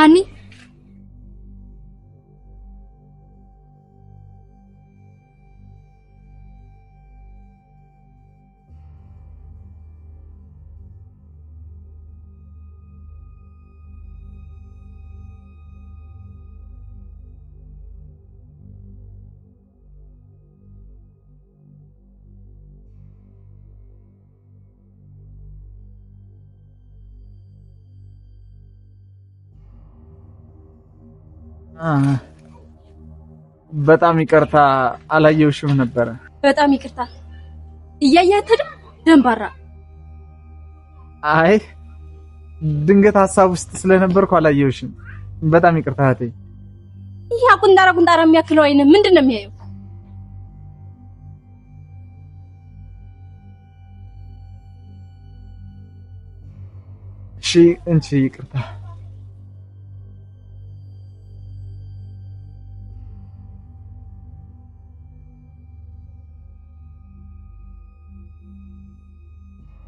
ሀኒ በጣም ይቅርታ አላየሁሽም ነበረ። በጣም ይቅርታ። እያየህ ደንባራ። አይ ድንገት ሀሳብ ውስጥ ስለነበርኩ አላየሁሽም። በጣም ይቅርታ እህቴ። ይሄ ጉንዳራ ጉንዳራ የሚያክለው አይነ ምንድን ነው የሚያየው? እሺ እንቺ ይቅርታ።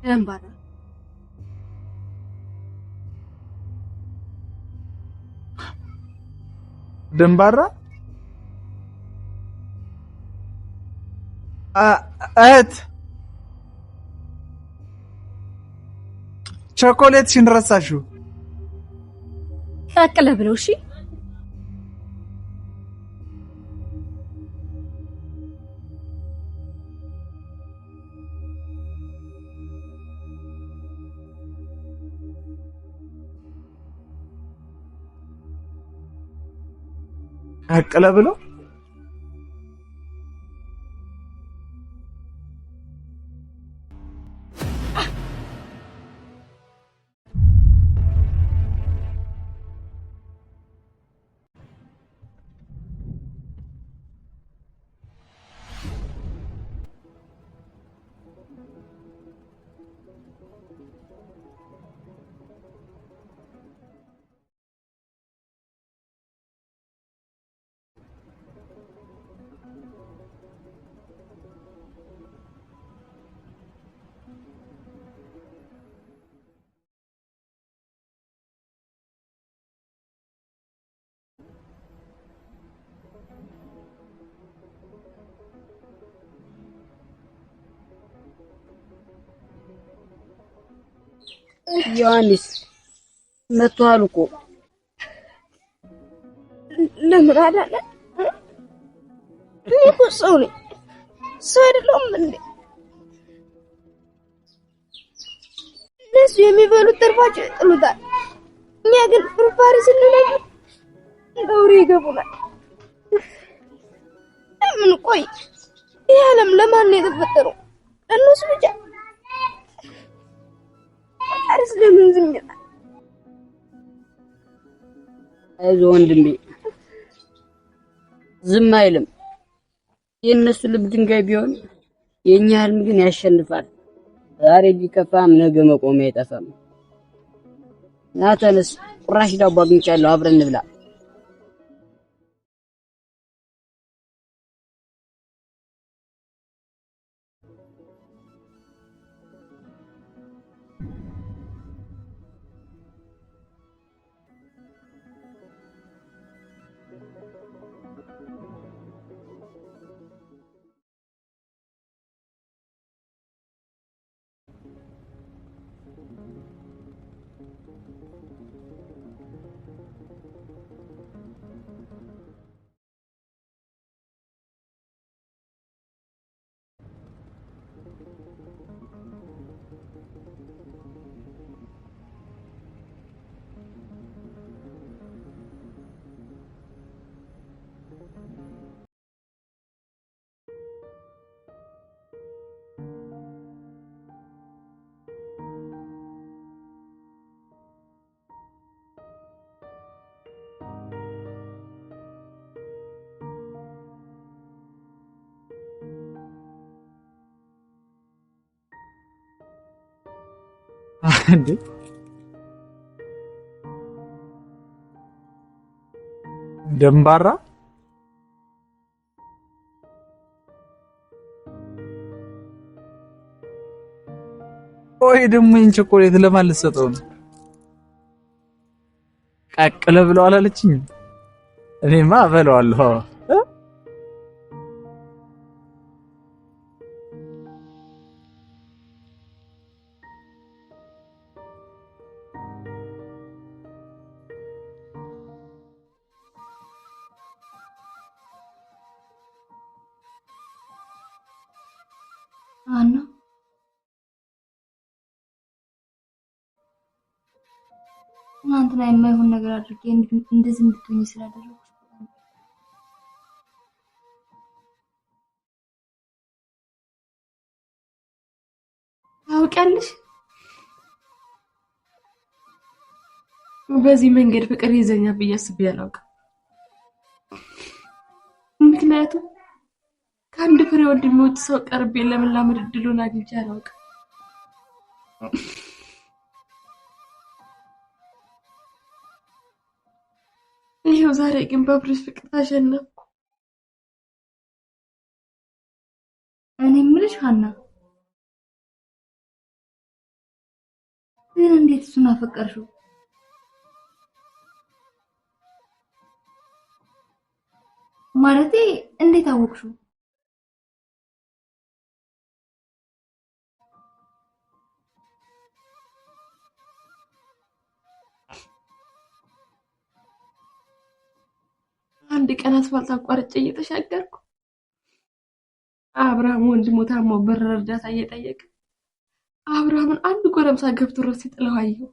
ደንባራ ደንባራ እህት ቸኮሌትሽን ረሳሽው። ቀቅለህ ብለው። እሺ ቀቅለህ ብለው። ዮሐንስ መጥቷል እኮ። ለምን አዳለ? እኔ እኮ ሰው ነኝ፣ ሰው አይደለሁም እንዴ? እነሱ የሚበሉት ተርፋቸው ይጥሉታል። እኛ ግን ፍርፋሪ ስንለምን እንደ አውሬ ይገቡናል። ለምን? ቆይ ይህ ዓለም ለማን ነው የተፈጠረው? ለእነሱ ብቻ? ፈጣሪስ ለምን ዝም ይላል? አይዞህ ወንድሜ፣ ዝም አይልም። የእነሱ ልብ ድንጋይ ቢሆን የእኛ ህልም ግን ያሸንፋል። ዛሬ ቢከፋም ነገ መቆሚያ አይጠፋም። ና ተነስ፣ ቁራሽ ዳቦ አግኝቻለሁ፣ አብረን እንብላ። እንዴ ደንባራ ወይ ደግሞ ይህን ቸኮሌት ለማን ልትሰጠው ነው? ቀቅለ ብለው አላለችኝ? እኔማ እበለዋለሁ። አና ትናንትና የማይሆን ነገር አድርጌ እንደዚህ እንድትሆኝ ስላደረኩሽ በጣም ታውቂያለሽ፣ በዚህ መንገድ ፍቅር ይዘኛል ብዬ አስቤ አላውቅም። ምክንያቱም ከአንድ ፍሬ ወንድሜ ውጭ ሰው ቀርቤ ለመላመድ እድሉን አግኝቼ አላውቅም። ይኸው ዛሬ ግን በአብርሽ ፍቅር ታሸነፍኩ። እኔ የምልሽ ሀና ግን እንዴት እሱን አፈቀርሽው? ማለቴ እንዴት አወቅሽው? አንድ ቀን አስፋልት አቋርጬ እየተሻገርኩ አብርሃም ወንድሙ ታሞ ብር እርዳታ እየጠየቀ አብርሃምን አንድ ጎረምሳ ገፍትሮ ሲጥለው አየሁ።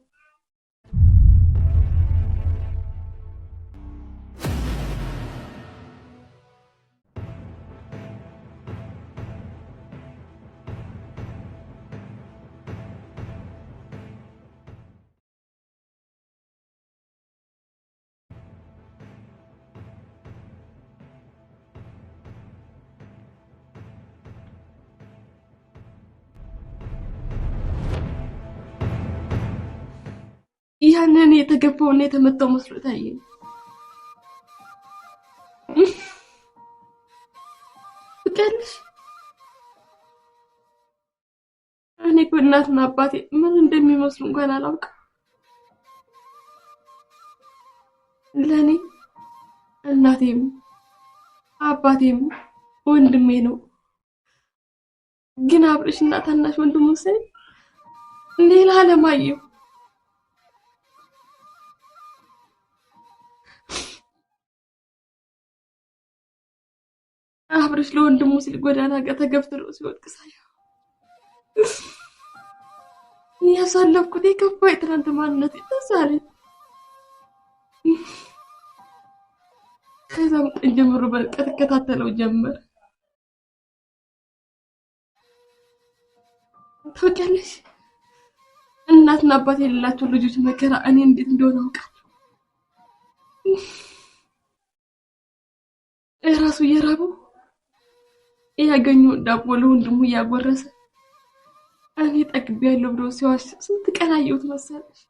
ያንን የተገፋውና የተመታው መስሎ ታየኝ። ታውቂያለሽ፣ እኔ እኮ እናትና አባቴ ምን እንደሚመስሉ እንኳን አላውቅም። ለእኔ እናቴም አባቴም ወንድሜ ነው። ግን አብርሽና ታናሽ ወንድሙ ሳይ ሌላ ዓለም አየሁ። አብርሽ ለወንድሙ ሲል ጎዳና ጋር ተገፍትሮ ሲወድቅ ሳየው ያሳለፍኩት የከፋ የትናንት ማንነት ትዝ አለኝ። ከዛም ቀን ጀምሮ በርቀት እከታተለው ጀመር። ታውቂያለሽ፣ እናትና አባት የሌላቸው ልጆች መከራ እኔ እንዴት እንደሆነ አውቃለሁ። እራሱ እየራበው ያገኘውን ዳቦ ለወንድሙ እያጎረሰ እኔ ጠግቤያለሁ ብሎ ሲዋሽ ስንት ቀን አየሁት መሰለሽ።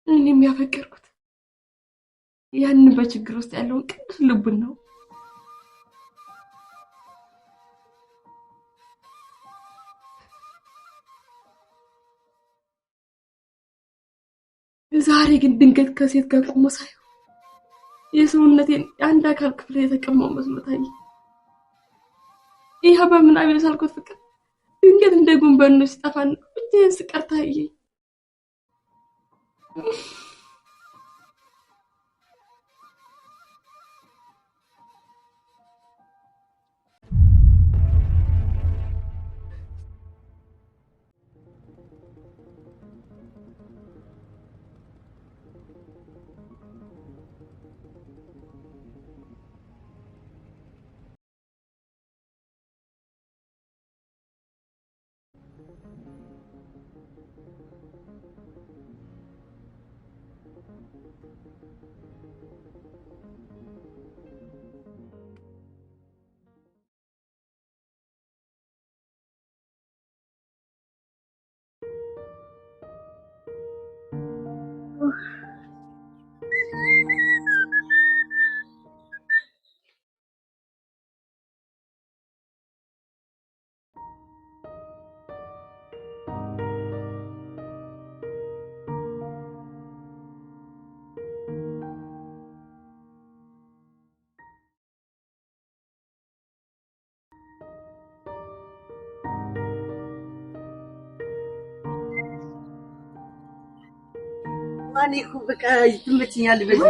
እኔም ያፈቀርኩት ያንን በችግር ውስጥ ያለውን ቅዱስ ልቡን ነው። ዛሬ ግን ድንገት ከሴት ጋር ቆሞ ሳየው የሰውነቴን የአንድ አካል ክፍል የተቀማው መስሎ ታየኝ። ይህ በምናቤ የሳልኩት ፍቅር ድንገት እንደ ጉንበኖ ሲጠፋና ብቻዬን ስቀር ታየኝ። እኔ እኮ በቃ ትመችኛለህ። በዚህ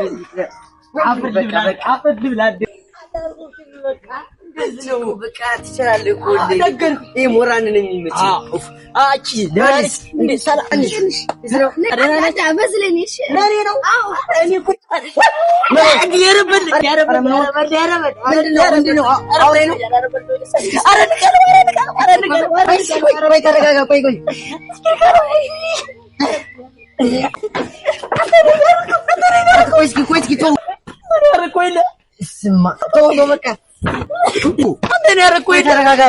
አፈር ልብላ እንደዚህ ነው በቃ ትችላለህ እኮ ነገርኩህ። ይሄ ሞራን ነው የሚመችኝ። አቺ ዳንስ እንዴ ሰላም ነሽ? ለእኔ ነው። እኔ እኮ ምንድን ነው አውሬ ነው? ቆይ ተረጋጋ። ቆይ ቆይ ቆይ እስኪ ቆይ እስኪ ተው ስማ ተው ተው በቃ ተረጋጋ።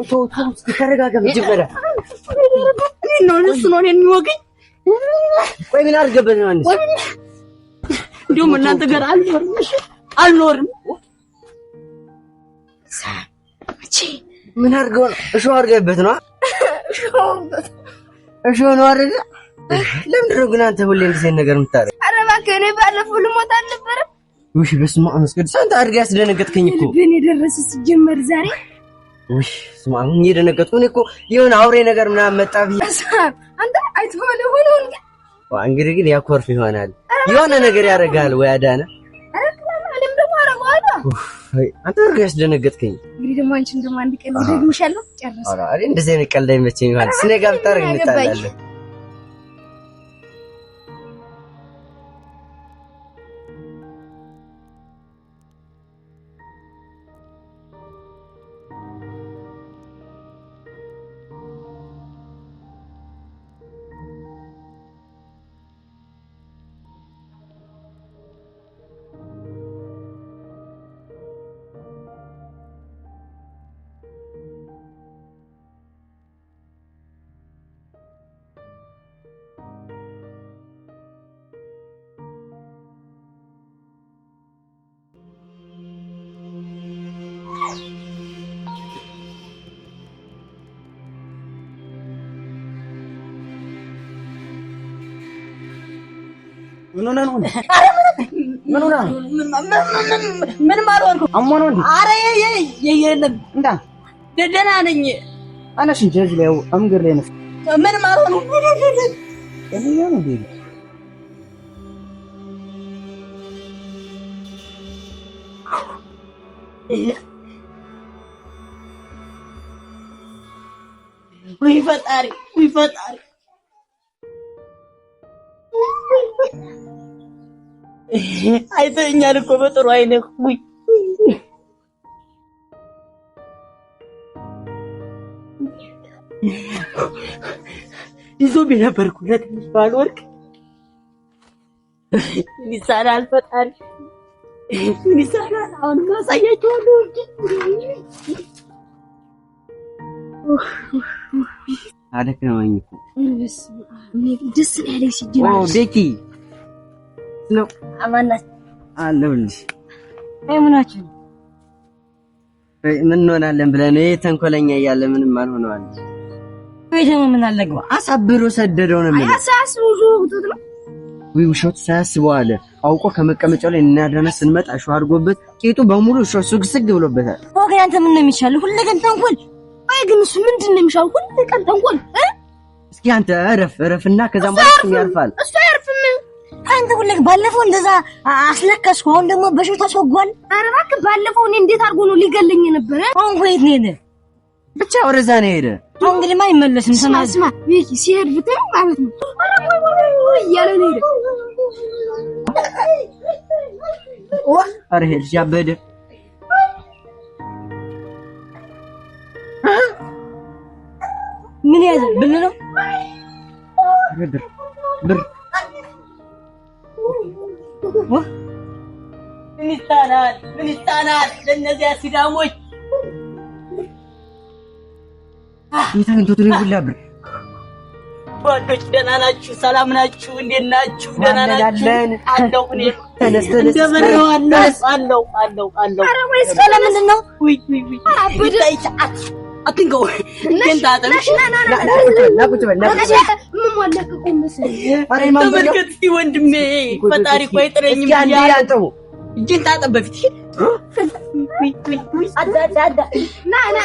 ተው ተው እስኪ ተረጋጋ። መጀመሪያ እሱ ነው እኔን የሚወገኝ። ቆይ ምን አድርገበት ነው? እንዲሁም እናንተ ጋር አልኖርም፣ እሺ አልኖርም። ምን አድርገው ነው? እሾህ አድርገበት ነው? እሾህ ነው አይደለ? ለምንድን ነው ግን አንተ ሁሌ እንደዚህ ዓይነት ነገር የምታደርገው? ኧረ እባክህ እኔ ባለፈው ልሞት አልነበረም? ውይ በስመ አብ ወመንፈስ አንተ አድርገህ ያስደነገጥከኝ እኮ። ልቤን የደረሰ ሲጀመር ዛሬ ውይ በስመ አብ እየደነገጥኩ እኔ እኮ የሆነ አውሬ ነገር ምናምን መጣ ብዬ አንተ አይተኸዋል የሆነውን ግን እንግዲህ ግን ያኮርፍ ይሆናል የሆነ ነገር ያደርጋል ወይ አዳነ። እኔም ደግሞ አደርገዋለሁ። አንተ አድርገህ ያስደነገጥከኝ። እንግዲህ ደግሞ አንቺን ደግሞ አንድ ቀን ደግምሻለሁ። ጨረስኩ። ኧረ እኔ እንደዚህ አይነት ቀልድ አይመቸኝም። ዮሐንስ እኔ ጋር ብታደርግ እንጣላለን። ምን ሆነህ ነው? ምን ሆነህ ነው? ምንም አልሆንኩም። አሞህ ነው እንዴ? ኧረ የለም እንዳ ደህና ነኝ። አነሽ እንጂ እዚህ ላይ መንገድ ላይ ነሽ። ምንም አልሆንኩም። ጤነኛ ነው እንዴ? ውይ ፈጣሪ፣ ውይ ፈጣሪ። አይተኸኛል እኮ በጥሩ አይነህ። ውይ ይዞብኝ ነበር እኮ ለትንሽ ባልወድቅ። ምን ይሳናል ፈጣሪ፣ ምን ይሳናል? አሁንማ አሳያቸዋለሁ እንጂ። አደከመኝ እኮ። በስመ አብ እኔ ግን ደስ ነው ያለኝ ሲጀመር። ቤኪ ነው አማናት አለሁልሽ። አይ ምናችሁ ነው? ምን እንሆናለን ብለን ይሄ ተንኮለኛ እያለ ምንም አልሆነዋል። ወይ ደግሞ ምን አለገው? አሳብሮ ሰደደው ነው የምልህ። አያሳስቡ ዞ ነው ውይ ውሸቱ ሳያስበው አለ አውቆ ከመቀመጫው ላይ እናዳነ ስንመጣ እሾህ አድርጎበት ቂጡ በሙሉ እሾህ ስግስግ ብሎበታል። ወገን አንተ ምን ነው የሚሻለው? ሁሌ ቀን ተንኮል። አይ ግን እሱ ምንድን ነው የሚሻለው? ሁሌ ቀን ተንኮል። እስኪ አንተ እረፍ እረፍና ከዛም በኋላ እሱም ያርፋል። እሱ አያርፍም። አንተ ሁሌ ባለፈው እንደዛ አስለከስኩ፣ አሁን ደግሞ በሽታ ታስወጓል። ኧረ እባክህ ባለፈው እኔ እንዴት አድርጎ ነው ሊገለኝ የነበረ? አሁን እኮ የት ነው የሄደ? ብቻ ወደዛ ነው የሄደ። አሁን እንግዲህማ አይመለስም። ስማ ስማ ቤኪ ሲሄድ ብታየው ማለት ነው ኧረ ወይ ወይ ወይ እያለ ነው የሄደ። ኧረ ይሄ ልጅ አበደ። ምን ያዘ ብል ነው? ኧረ ብር ብር ምን ይሳናል? ምን ይሳናል ለእነዚያ ሲዳሞች? የት አግኝቶት ነው ይሁላ ብር? ጓዶች ደህና ናችሁ? ሰላም ናችሁ? እንዴት ናችሁ? ደህና ናችሁ? አለን። አለሁ እኔ ተነስ ተነስ እንደበረው አለሁ አለሁ አለሁ አለሁ። ኧረ ወይስ ለምንድን ነው? ውይ ውይ ውይ አትንከው። እጄን ታጠብ። እሺ? ና ና ና ና ቁጭ በል ና ቁጭ በል። ምን ሟለቀቀው መሰለኝ። ኧረ የማን ብር ነው? ተመልከት እስኪ ወንድሜ፣ ፈጣሪ እኮ አይጥለኝም እስኪ አንዴ እያለ ያንጠው እጄን ታጠብ በፊት። እሺ?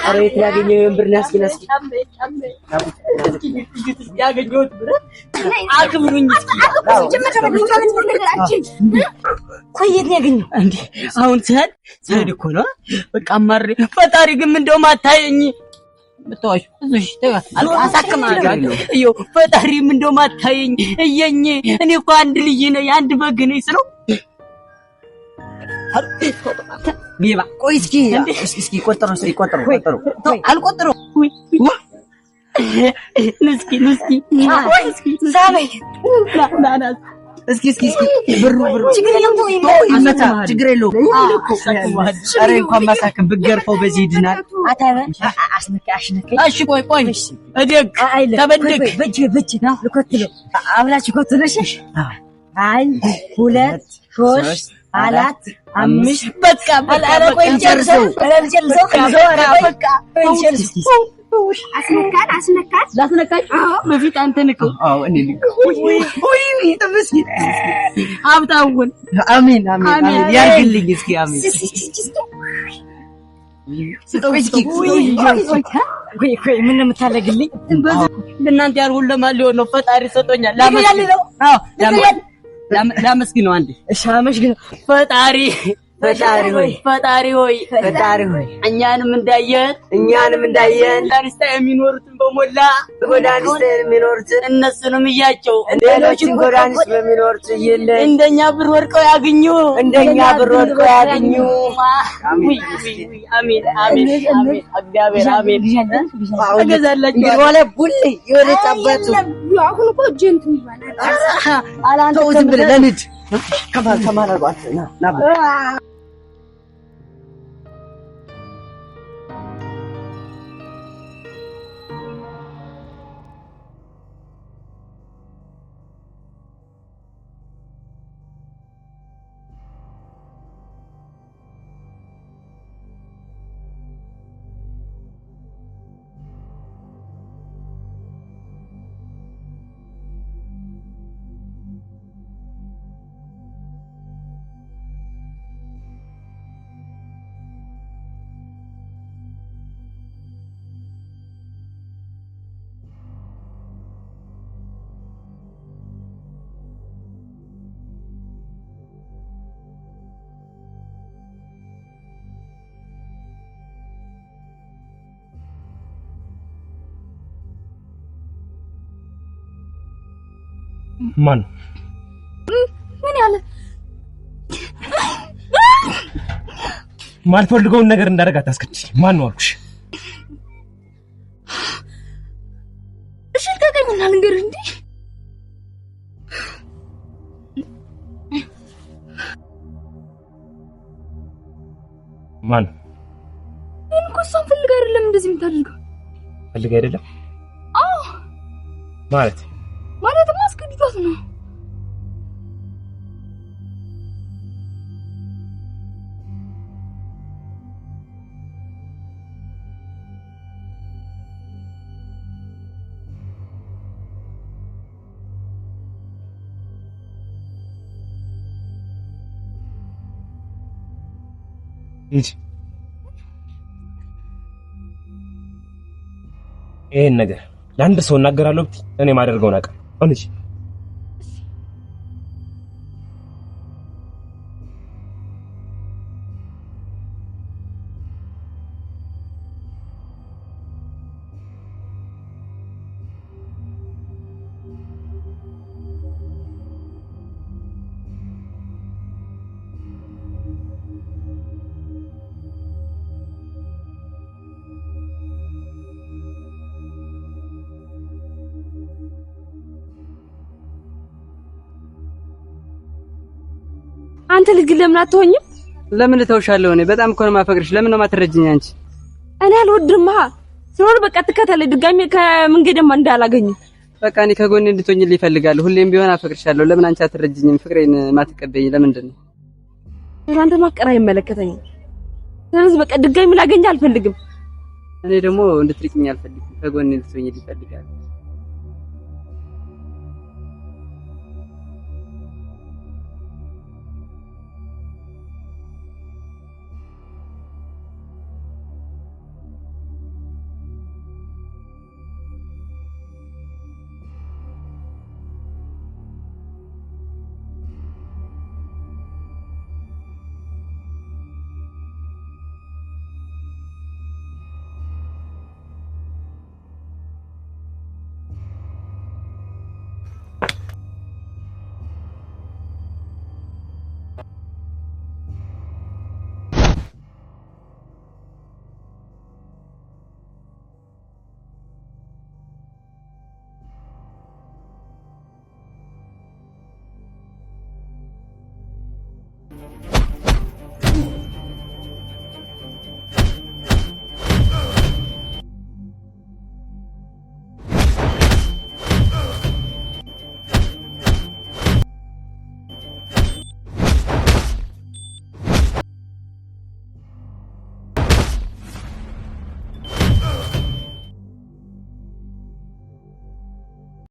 ኧረ የት ነው ያገኘኸው ይሄን ብር? ና እስኪ ና እስኪ ያገኘሁት ብር አክብሩኝ እስኪ። ቆይ የት ነው ያገኘው? እንዴ አሁን ስሄድ ስሄድ እኮ ነው በቃ አማሬ። ፈጣሪ ግን እንደውም አታየኝ ብታዋሽ እሺ አሳክምሃለሁ። እየው ፈጣሪም እንደውም አታየኝ እየኝ እኔ እኮ አንድ ልጅ ነኝ አንድ በግ ነኝ ስለው ሌባ። ቆይ እስኪ እስኪ ቆጠረው እስኪ ቆጠረው ቆጠረው አልቆጠረው። ንስኪ ንስኪ ሳበኝ ና ና እስኪ እስኪ እስኪ ብሩ ብሩ ችግር የለም ተው ይመታ ችግር የለውም። ኧረ እንኳን ማሳከም ብገርፈው በዚህ ይድናል። አስነካ አሽነካ። እሺ ቆይ ቆይ እደግ ተበደግ በእጅ በእጅ ልኮትለው አብላችሁ ኮትለሽ። 1 2 3 4 5 በቃ በቃ ቆይ ጨርሰው ጨርሰው በቃ አስነካት አስነካት ላስነካች በፊት አንተ ንከው። አዎ እኔ ንከው። ውይ ተመስገን ሀብታውን አሜን አሜን አሜን ያርግልኝ እስኪ አሜን። ቆይ ቆይ ምን ነው የምታደርግልኝ? ለእናንተ ያልሁን ለማን ሊሆን ነው? ፈጣሪ ሰጦኛል። ላመስግነው አንዴ። እሺ አመስግነው። ፈጣሪ ፈጣሪ ሆይ ፈጣሪ ሆይ ፈጣሪ ሆይ እኛንም እንዳየን እኛንም እንዳየን ጎዳንስታ የሚኖሩትን በሞላ ጎዳንስታ የሚኖሩትን እነሱንም እያቸው ሌሎችን ጎዳንስ በሚኖሩት እየለን እንደኛ ብር ወድቀው ያግኙ እንደኛ ብር ወድቀው ያግኙ። አሜን አሜን አሜን እግዚአብሔር አሜን። እገዛላችሁ የሆነ ቡል የሆነ ጫባቱ አሁን እኮ እጄ እንትን ይባላል። ተው ዝም ብለህ ለልጅ ከማል ከማል አድርጎ አንተ ና ና ማን ምን ያለ ማልፈልገውን ነገር እንዳደርግ አታስገድጂኝ። ማን ነው አልኩሽ? እሺ ልቀቀኝና ልንገርህ። እንዴ ማን እኔ እኮ እሷን ፈልጋ አይደለም እንደዚህ የምታደርገው። ፈልጋ አይደለም? አዎ። ማለት ማለትማ አስገድዷት ነው። ሂጂ። ይሄን ነገር ለአንድ ሰው እናገራለሁ ብትይ እኔ ማደርገውን አውቃለሁ። አሁን ሂጂ። አንተ ልጅ ግን ለምን አትሆኝም? ለምን እተውሻለሁ? እኔ በጣም እኮ ነው የማፈቅርሽ። ለምን ነው የማትረጂኝ አንቺ? እኔ አልወድም። ስለሆነ በቃ ትከተለኝ። ድጋሜ ከመንገድማ እንዳላገኝ። በቃ እኔ ከጎኔ እንድትሆኝልኝ እፈልጋለሁ። ሁሌም ቢሆን አፈቅርሻለሁ። ለምን አንቺ አትረጂኝም? ፍቅሬን የማትቀበይኝ ለምንድን ነው? አንተ ማፍቀር አይመለከተኝም። ስለዚህ በቃ ድጋሜ ላገኝህ አልፈልግም። እኔ ደግሞ እንድትርቂኝ አልፈልግም። ከጎኔ እንድትሆኝልኝ እፈልጋለሁ።